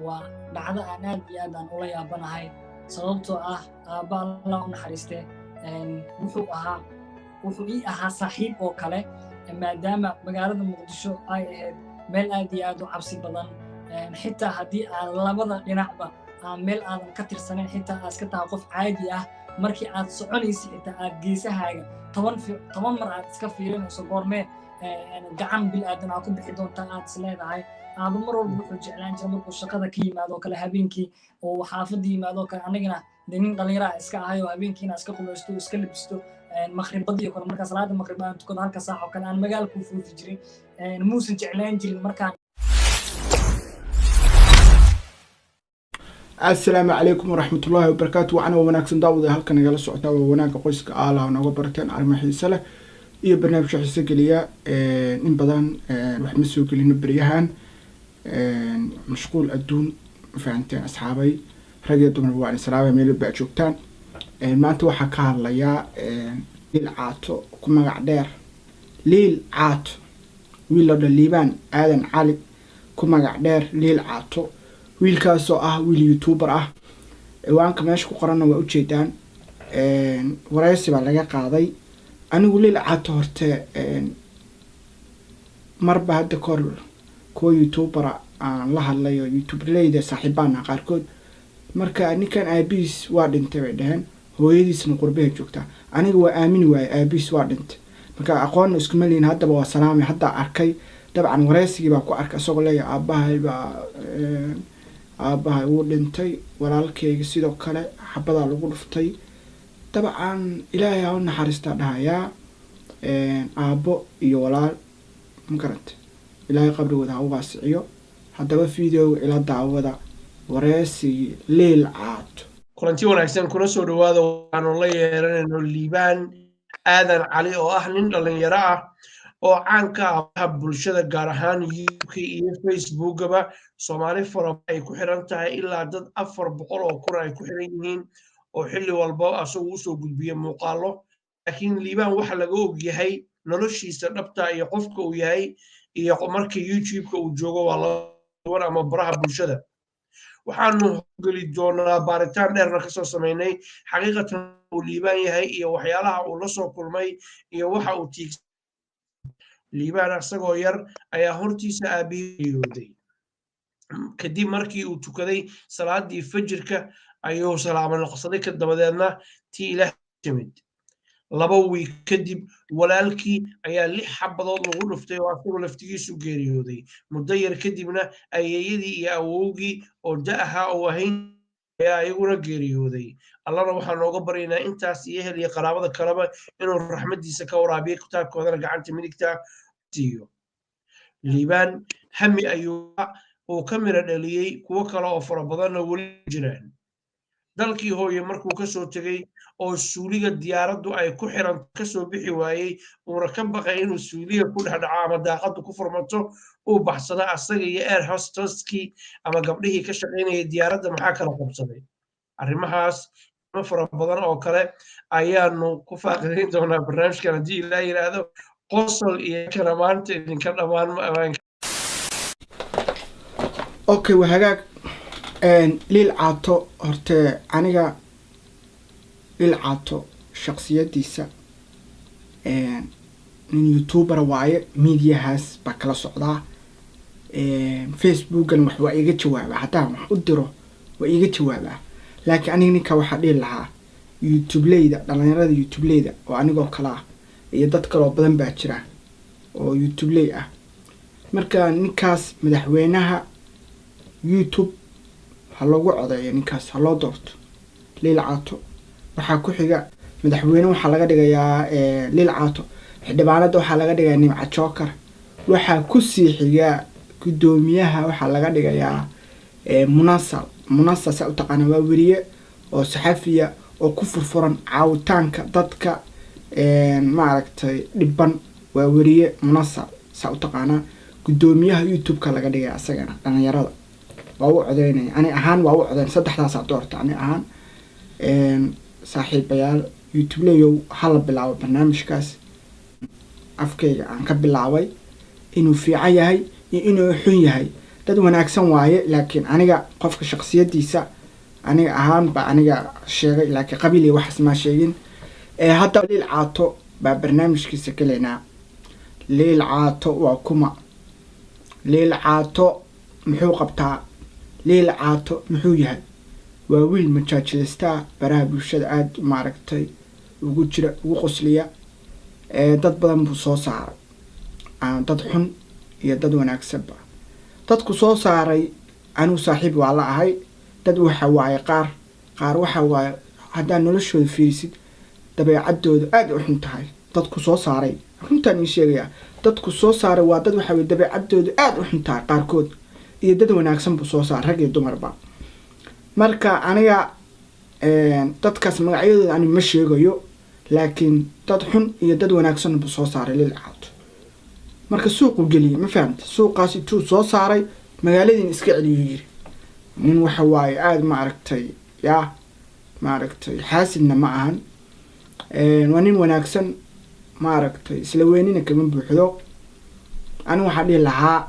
Waa dhacdo aan aad iyo aad aan ula yaabanahay, sababtoo ah aabba, Allah u naxariiste, wuxuu ahaa, wuxuu ii ahaa saaxiib oo kale, maadaama magaalada Muqdisho ay ahayd meel aad iyo aad u cabsi badan. Xitaa haddii aad labada dhinacba aan meel aadan ka tirsanayn, xitaa aad iska tahay qof caadi ah, markii aad soconaysa xitaa aad geesahaaga 10 mar aad iska fiirinayso, goormee gacan bil aadan aad ku bixi doontaa aad is leedahay. Aaba mar walba wuxuu jeclaan jiray markuu shaqada ka yimaado kale, habeenkii oo xaafadda yimaado kale, anigana de nin dhallinyara iska ahay oo habeenkiina iska qubaysto, iska labisto, maqribadii kale markaa salaada maqrib aan tukado, halka saac oo kale aan magaalka u foofi jiray. Muusan jeclaan jirin markaan. Asalaamu calaykum waraxmatullaahi wabarakaatu. Wacna waa wanaagsan daawada, halkan nagala socotaa waa Wanaagga Qoyska. Aala nooga barateen arrimo xiise leh iyo barnaamijka xiise geliya. In badan wax ma soo gelino beryahan, mashquul adduun, ma fahanteen? Asxaabay, rag iyo dumar, waan islaamay meel walba aad joogtaan. Maanta waxaa ka hadlayaa Liil Caato, ku magac dheer Liil Caato, wiil la dhan Liibaan Aadan Cali, ku magac dheer Liil Caato, wiilkaasoo ah wiil YouTuber ah. Ciwaanka meesha ku qoranna waa ujeedaan. Wareysi baa laga qaaday. Anigu Liil Caato horte marba hadda kahor kuwa YouTubera aan la hadlay oo YouTuberleyda saaxiibaana qaarkood, marka ninkan aabihiis waa dhintay bay dhaheen, hooyadiisna qurbahay joogtaa. Aniga waa aamini waaye aabihiis waa dhintay, marka aqoonna iskuma lihin. Haddaba waa salaamay, haddaa arkay, dabcan wareysigii baa ku arkay isagoo leeyahay aabahay baa, aabahay wuu dhintay, walaalkeyga sidoo kale xabadaa lagu dhuftay. Dabcan Ilaahay ha u naxariistaa dhahayaa aabbo iyo walaal, ma garanta? Ilaahay qabrigooda ha u waasiciyo. Haddaba videoga ila daawada, wareysigii Liil Caato. Kulanti wanaagsan, kuna soo dhowaada. Waxaanu la yeelanayno Liibaan Aadan Cali oo ah nin dhallinyaro ah oo caan ka ah bulshada, gaar ahaan UK iyo Facebookaba Soomaali fara ay ku xiran tahay, ilaa dad 400,000 ay ku xiran yihiin, oo xilli walba asagu usoo gudbiya muuqaallo. Laakiin Liibaan waxa laga og yahay noloshiisa dhabta iyo qofka uu yahay iyo marka YouTube-ka uu joogo waa lawan ama baraha bulshada. Waxaanu geli doonaa baaritaan dheerna kasoo samaynay xaqiiqatan uu Liibaan yahay iyo waxyaalaha uu la soo kulmay iyo waxa uu tiig. Liibaan isagoo yar ayaa hortiisa aabihiyooday. Kadib markii uu tukaday salaadii fajirka ayuu salaamo noqsaday, ka dabadeedna tii Ilaah timid. 2 wiig kadib walaalkii ayaa lix xabadood lagu dhuftay oo asagoo laftigiisu geeriyooday. Muddo yar kadibna ayeeyadii iyo awowgii oo da ahaa oo ahayn ayaa iyaguna geeriyooday. Allana waxaa nooga baryaynaa intaas iyo ehel iyo qaraabada kaleba inuu raxmaddiisa ka waraabiyo, kitaabkoodana gacanta midigta siiyo. Liibaan hami ayuu uu ka mira dhaliyey, kuwo kale oo fara badanna weli jiraan. Dalkii hooye markuu ka soo tegey oo suuliga diyaaraddu ay ku xiran kasoo bixi waayey, uuna ka baqay inuu suuliga ku dhex dhaco ama daaqaddu ku furmato, uu baxsado asaga iyo air hostesskii ama gabdhihii ka shaqaynayay diyaaradda. Maxaa kala qabsaday? Arrimahaas ma fara badan oo kale ayaanu ku faaqidayn doonaa barnaamijkan haddii Ilaa yidhaahdo. Qosol iyo kana maanta idinka dhammaan. Okay, waa hagaag. Liil Caato horte, aniga Liil Caato shaksiyadiisa nin YouTuber waaye, mediahaas baa kala socdaa, Facebookan wax waa iga jawaabaa, haddaan wax u diro waa iiga jawaabaa. Laakiin aniga ninka waxaa dhihi lahaa YouTubeleyda, dhalinyarada YouTubeleyda oo anigoo kale ah iyo dad kaloo badan baa jira oo YouTubeley ah, marka ninkaas madaxweynaha YouTube ha loogu codeeyo, ninkaas ha loo doorto, Liil Caato. Waxaa ku xiga madaxweyne waxaa laga dhigayaa Liil Caato, xildhibaanada waxaa laga dhigayaa Nimca Joker, waxaa kusii xiga guddoomiyaha waxaa laga dhigayaa Munasal. Munasal saa utaqaana, waa weriye oo saxafiya oo ku furfuran caawitaanka dadka maaragtay dhiban. Waa weriye Munasal saa utaqaanaa. Guddoomiyaha YouTube-ka laga dhigaya asagana. Dhalinyarada waa u codeynaya, ani ahaan waa u codeyn, saddexdaasaa doorta ani ahaan. Saaxiibayaal YouTube leyow, hala bilaabo barnaamijkaas. Afkayga aan ka bilaabay inuu fiican yahay iyo inuu xun yahay. Dad wanaagsan waaye, laakiin aniga qofka shaqsiyadiisa aniga ahaan ba aniga sheegay, laakiin qabiil iyo waxaas maa sheegin. Hadda Liil Caato baa barnaamijkiisa gelaynaa. Liil Caato waa kuma? Liil Caato muxuu qabtaa? Liil Caato muxuu yahay? Waa wiil majaajilistaa, baraha bulshada aada maaragtay ugu jira, ugu qosliya. Dad badan buu soo saaray, dad xun iyo dad wanaagsanba. Dadku soo saaray anigu saaxiib waa la ahay. Dad waxa waaye qaar waxa waaye haddaad noloshooda fiirisid dabeecadooda aada u xun tahay. Dadku soo saaray, runtaan ii sheegayaa, dadku soo saaray waa dad waxa weye dabeecadooda aada u xun tahay qaarkood, iyo dad wanaagsan buu soo saaray, rag iyo dumarba. Marka aniga dadkaas magacyadooda ani ma sheegayo, laakiin dad xun iyo dad wanaagsan buu soo saaray Lil Caato. Marka suuqu geliyay, ma fahamta? Suuqaas intuu soo saaray magaaladiin iska celiyuu yiri. Nin waxa waaye aada maaragtay, yaa maaragtay, xaasidna ma ahan, waa nin wanaagsan, maaragtay, isla weynina kama buuxdo. Anigu waxaa dhihi lahaa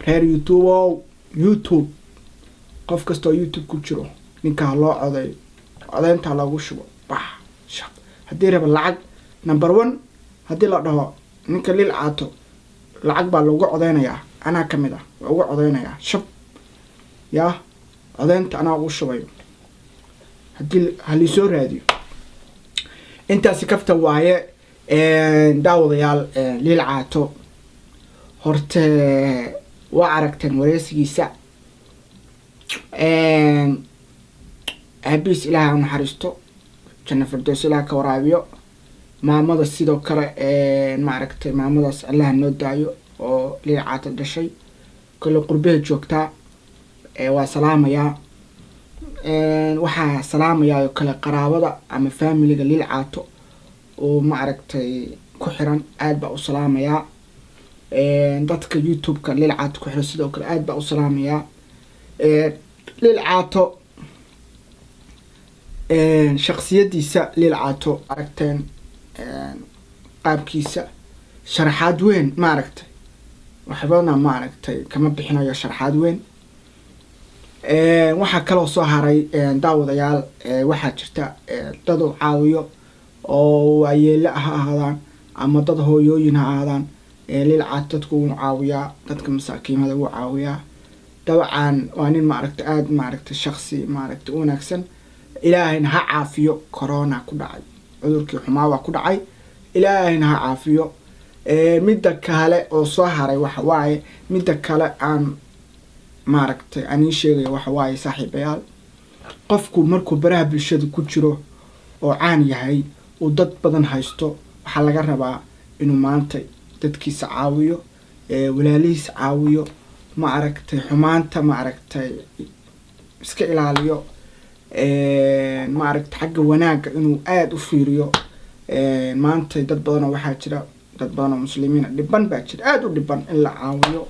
reer YouTube o YouTube, qof kastoo YouTube ku jiro ninkaa loo codeeyo, codeyntaa loogu shubo bax shaq. Haddii raba lacag number one, haddii la dhaho ninka Lil Caato lacag baa loogu codeynayaa, anaa kamid ah waa ugu codeynayaa. Shab yaa codeynta anaa ugu shubayo haddii haliisoo raadiyo. Intaasi kafta waaye. Daawadayaal, Liil Caato horte waa aragteen wareysigiisa. Aabiis Ilaaha u naxariisto, janna firdows Ilaah ka waraabiyo. Maamada sidoo kale, maaragtay, maamadaas Allaha noo daayo oo Liil Caato dhashay, kole qurbaha joogtaa, waa salaamayaa. Waxaa salaamayaa oo kale qaraabada ama familiga Liil Caato oo maaragtay ku xiran, aad baa u salaamayaa. Dadka YouTube-ka Liil Caato ku xiran sidoo kale aad baa u salaamayaa. Liil Caato shaksiyadiisa, Liil Caato aragteen qaabkiisa, sharaxaad weyn maaragtay waxbana maaragtay kama bixinayo sharaxaad weyn. Waxaa kaloo soo haray, daawadayaal, waxaa jirta dad uu caawiyo oo waayeele ha ahaadaan ama dad hooyooyin ha ahaadaan. Liil Caato dadku wuu caawiyaa, dadka masaakiimada wuu caawiyaa. Dabcan waa nin maaragta aada maaragta shaksi maaragta u wanaagsan. Ilaahayna ha caafiyo, corona ku dhacay, cudurkii xumaa waa ku dhacay, Ilaahayna ha caafiyo. Midda kale oo soo haray waxa waaye, midda kale aan maaragtay aan ii sheegayo waxa waaye, saaxiibayaal, qofku markuu baraha bulshada ku jiro oo caan yahay, uu dad badan haysto, waxaa laga rabaa inuu maanta dadkiisa caawiyo, walaalihiisa caawiyo, ma aragtay, xumaanta ma aragtay iska ilaaliyo, ma aragtay, xagga wanaagga inuu aada u fiiriyo. Maanta dad badan oo waxaa jira, dad badan oo muslimiina dhiban baa jira, aada u dhiban, in la caawiyo.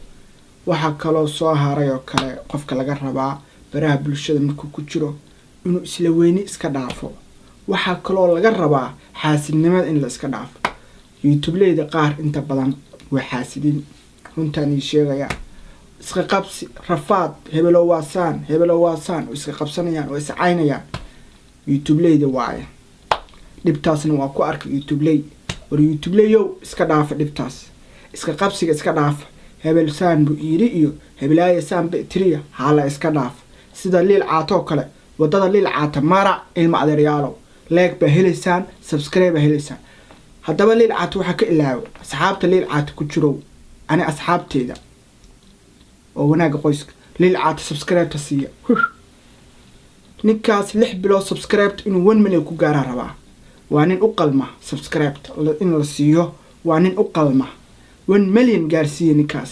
Waxaa kaloo soo haray oo kale qofka laga rabaa baraha bulshada markuu ku jiro inuu isla weyni iska dhaafo. Waxaa kaloo laga rabaa xaasidnimada in la iska dhaafo. YouTubeleyda qaar inta badan waa xaasidiin, runtaan ii sheegaya. Iska qabsi, rafaad, hebelo waasaan, hebelo waasaan, oo iska qabsanayaan oo iscaynayaan YouTubeleyda waaye. Dhibtaasna waa ku arkay YouTubeley. War YouTubeleyow, iska dhaafa dhibtaas, iska qabsiga iska dhaafa. Hebel saan bu iiri iyo hebelaaya saan ba tiriya, hala iska dhaafa. Sida Liil Caatoo kale, wadada Liil Caata mara, ilma adeeryaalow, like baa helaysaan, subscribe baa helaysaan. Haddaba Liil Caato waxaa ka ilaawo asxaabta Liil Caato ku jirow, ani asxaabteeda oo wanaagga qoyska, Liil Caato subscribe-ta siiya. Ninkaas 6 bilood subscribe inuu 1 million ku gaaraa rabaa. Waa nin u qalma subscribe in la siiyo, waa nin u qalma. 1 million gaarsiiya ninkaas,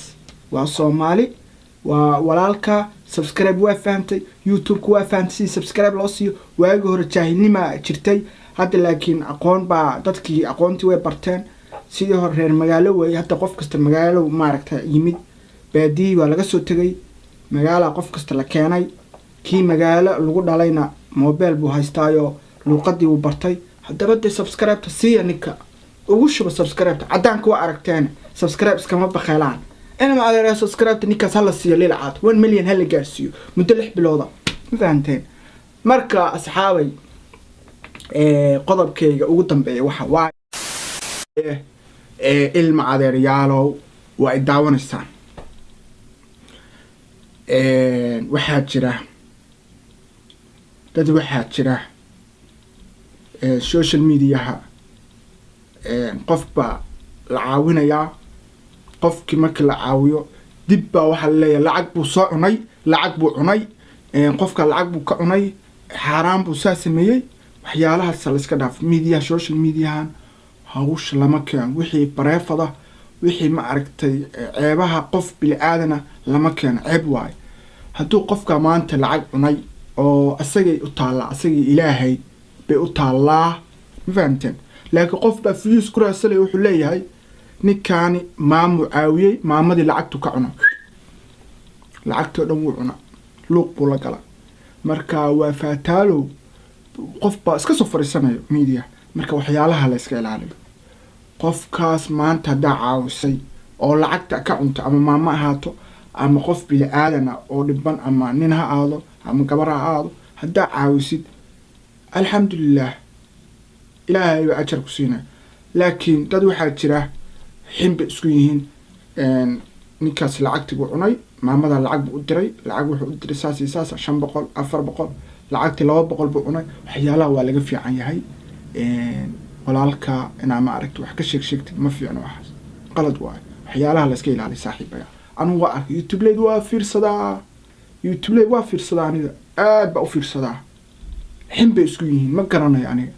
waa Soomaali, waa walaalka. Subscribe waa fahamtay, YouTube-ka waa fahamtay sidii subscribe loo siiyo. Waagii hore jaahilnimaa jirtay, hadda laakiin aqoon baa, dadkii aqoontii way barteen. Sidii hore reer magaalo weeye, hadda qof kasta magaalo maaragta yimid, baadiyii waa laga soo tegay, magaala qof kasta la keenay. Kii magaalo lagu dhalayna mobile buu haystaayo, luuqadii wuu bartay. Haddaba dee subscribe-ta siiya ninka, ugu shuba subscribe-ta. Caddaanka waa aragteen, subscribe iskama bakheelaan. Inama adeer, subscribe ninkaas hala siiyo. Liilcaad 1 million hala gaarsiiyo muddo 6 bilooda. Ma fahanteen? Marka asxaabay, qodobkayga ugu dambeeya waxa waaye, ilma adeeryaalow, waa i daawanaysaan. Waxaa jira dad, waxaa jira social mediaha qof baa la caawinayaa. Qofkii markii la caawiyo dib baa waxaa laleeyahay lacag buu soo cunay, lacag buu cunay, qofka lacag buu ka cunay, xaaraan buu saa sameeyey. Waxyaalahaas la iska dhaaf. Mediaha, social mediahan hawsha lama keeno. Wixii bareefada, wixii ma aragtay, ceebaha qof bili-aadana lama keeno, ceeb waayo. Hadduu qofka maanta lacag cunay oo asagay u taallaa, asagii Ilaahay bay u taallaa. Ma fahamteen? Laakiin qof baa views ku raadsanaya. Wuxuu leeyahay ninkaani maamuu caawiyey, maamadii lacagtu ka cuna, lacagtii o dhan wuu cuna, luuq buu la gala. Marka waa faataalow, qof baa iska soo fadhiisanayo media. Marka waxyaalaha la iska ilaaliyo. Qofkaas maanta haddaa caawisay oo lacagta ka cunto, ama maamo ahaato ama qof bili-aadana oo dhiban, ama nin ha aado ama gabar ha aado, haddaa caawisid, alxamdulilah, Ilaahay baa ajar ku siinaya. Laakiin dad waxaa jira xinba isku yihiin. Ninkaas lacagti buu cunay, maamada lacag buu u diray, lacag wuxuu u diray saas iyo saas, 500, 400, lacagtii 200 buu cunay. Waxyaalaha waa laga fiican yahay. Walaalka inaa ma aragti wax ka sheeg sheegtid ma fiicno, waxaas qalad waayo. Waxyaalaha la iska ilaaliya, saaxiibaya. Anigu waa arkay YouTube leyd, waa fiirsadaa YouTube leyd, waa fiirsadaa aniga, aad baa u fiirsadaa. Xin bay isku yihiin, ma garanayo aniga,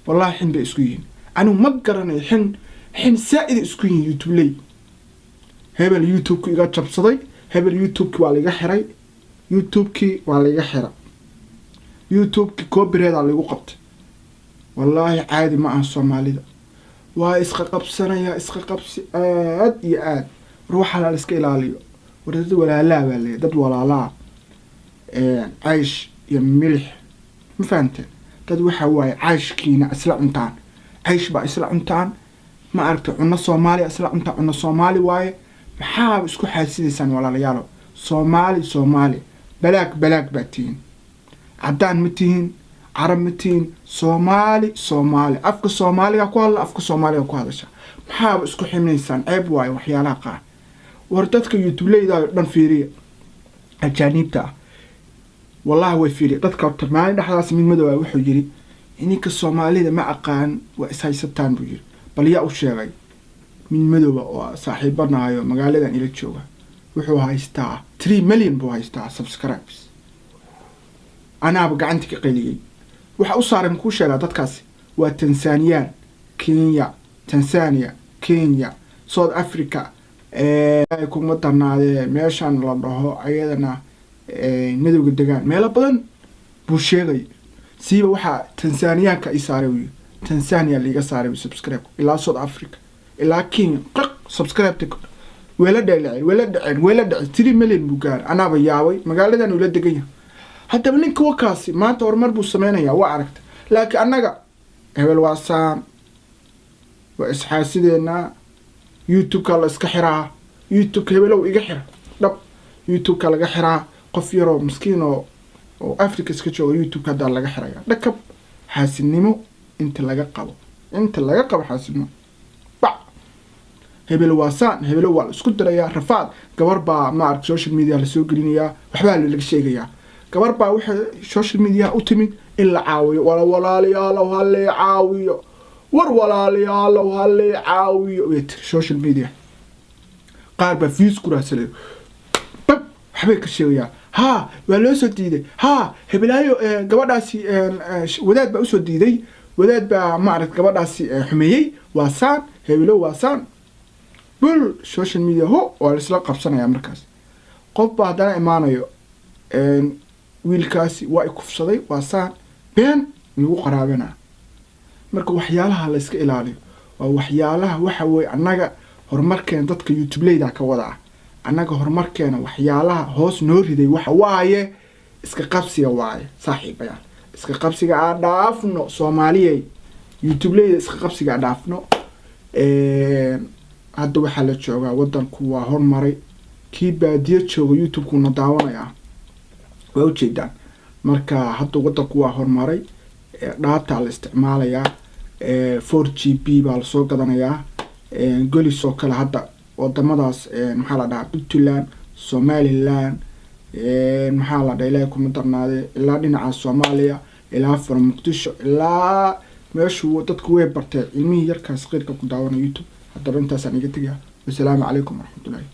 wallahi xin bay isku yihiin. Anigu ma garanayo, xin xin saa-ida isku yihiin YouTube ley. Hebel YouTube-ki iga jabsaday, hebel YouTube-ki waa laiga xiray, YouTube-kii waa laiga xira, YouTube-ki copyright-aa laigu qabtay. Wallaahi caadi ma aha. Soomaalida waa iska qabsanaya, iska qabsi aad iyo aad. War waxaa la iska ilaaliyo. War dad walaalaa baa leeyahy, dad walaalaa, caysh iyo milix. Ma fahamteen? Dad waxa waaye cayshkiina isla cuntaan, caysh baa isla cuntaan, ma aragta, cunno Soomaaliya isla cuntaan, cunno Soomaali waaye. Maxaa isku xaasidaysaan, walaalayaalo? Soomaali, Soomaali, balaag balaag baa tihiin. Caddaan ma tihiin, Carab ma tihiin, Soomaali, Soomaali. Afka Soomaaliga ku hadla, afka Soomaaliga ku hadasha. Maxaaba isku ximinaysaan? Ceeb waayo waxyaalaha qaar. War dadka YouTube-leyda oo dhan fiiriya, ajaaniibta ah, wallahi way fiiriya dadka. Horta maalin dhexdaas mid madooba wuxuu yiri, "Ninka Soomaalida ma aqaan, waa ishaysataan," buu yiri. Bal yaa u sheegay? Mid madooba oo saaxiibanahayo magaaladan ila jooga wuxuu haystaa 3 million buu haystaa subscribes. Anaaba gacanta ka qeliyey. Waxa u saaray makuu sheegaa? Dadkaasi waa Tansaniyaan, Kenya, Tanzania, Kenya, South Africa, kuma darnaadee meeshan la dhaho ayadana madowga degaan, meelo badan buu sheegay. Siiba waxaa Tanzaniyaanka i saaray uu yiri, Tanzania liiga saaray subscribe, ilaa South Africa, ilaa Kenya. Qiq subscribe weela dheeleceen, weela dhaceen, weela dhaceen, 3 million buu gaaray. Anaaba yaabay, magaaladan ula degan yahay. Haddaba ninka wakaasi maanta horumar buu sameynayaa, waa aragta. Laakiin annaga hebel waa saan, waa isxaasideenaa. YouTube-ka la iska xiraa, YouTube-ka hebelow iga xira dhab, YouTube-ka laga xiraa. Qof yaroo miskiin oo Africa iska jooga YouTube-ka haddaa laga xiraya, dhakab. Xaasidnimo inta laga qabo, inta laga qabo xaasidnimo bac. Hebel waa saan, hebelo waa la isku dirayaa, rafaad. Gabar baa maarata social media lasoo gelinayaa, waxbaa laga sheegayaa. Gabar baa waxay social media u timid in la caawiyo. Wala walaalayaalow, halay caawiyo, war walaalayaalow, halay caawiyo, way tiri. Social media qaar baa views ku raadsanaya, bab waxbay ka sheegayaan. Haa, waa loo soo diiday. Haa, hebelaayo gabadhaasi wadaad baa usoo diiday, wadaad baa maarata gabadhaasi xumeeyey, waa saan, hebelo waa saan. Bul social media ho waa laisla qabsanaya. Markaas qof baa haddana imaanayo, "Wiilkaasi waa i kufsaday," waa saan, been lagu qaraabana. Marka waxyaalaha la iska ilaaliyo waa waxyaalaha waxa weye annaga horumarkeena dadka YouTube-leyda ka wada ah. Annaga horumarkeena waxyaalaha hoos noo riday waxa waaye iska qabsiga waaye. Saaxiibayaal, iska qabsiga aa dhaafno. Soomaaliyey, YouTube-leyda, iska qabsiga aa dhaafno. Hadda waxaa la joogaa, waddanku waa hormaray. Kii baadiyo jooga YouTube-kuna daawanayaa, waa ujeedaan. Marka hadda waddanku waa horumaray, data la isticmaalayaa, 4 GB baa lasoo gadanayaa. Golis oo kale hadda wadamadaas, maxaa la dhahaa, Puntland, Somaliland, maxaa la dhaha, Ilaahay kuma darnaade, ilaa dhinaca Soomaaliya, ilaa from Muqdisho ilaa meeshu dadku way barteen, ilmihii yarkaa saqiirka ku daawanaya YouTube. Haddaba intaasaan iga tegaya. Wasalaamu calaykum waraxmatullahi.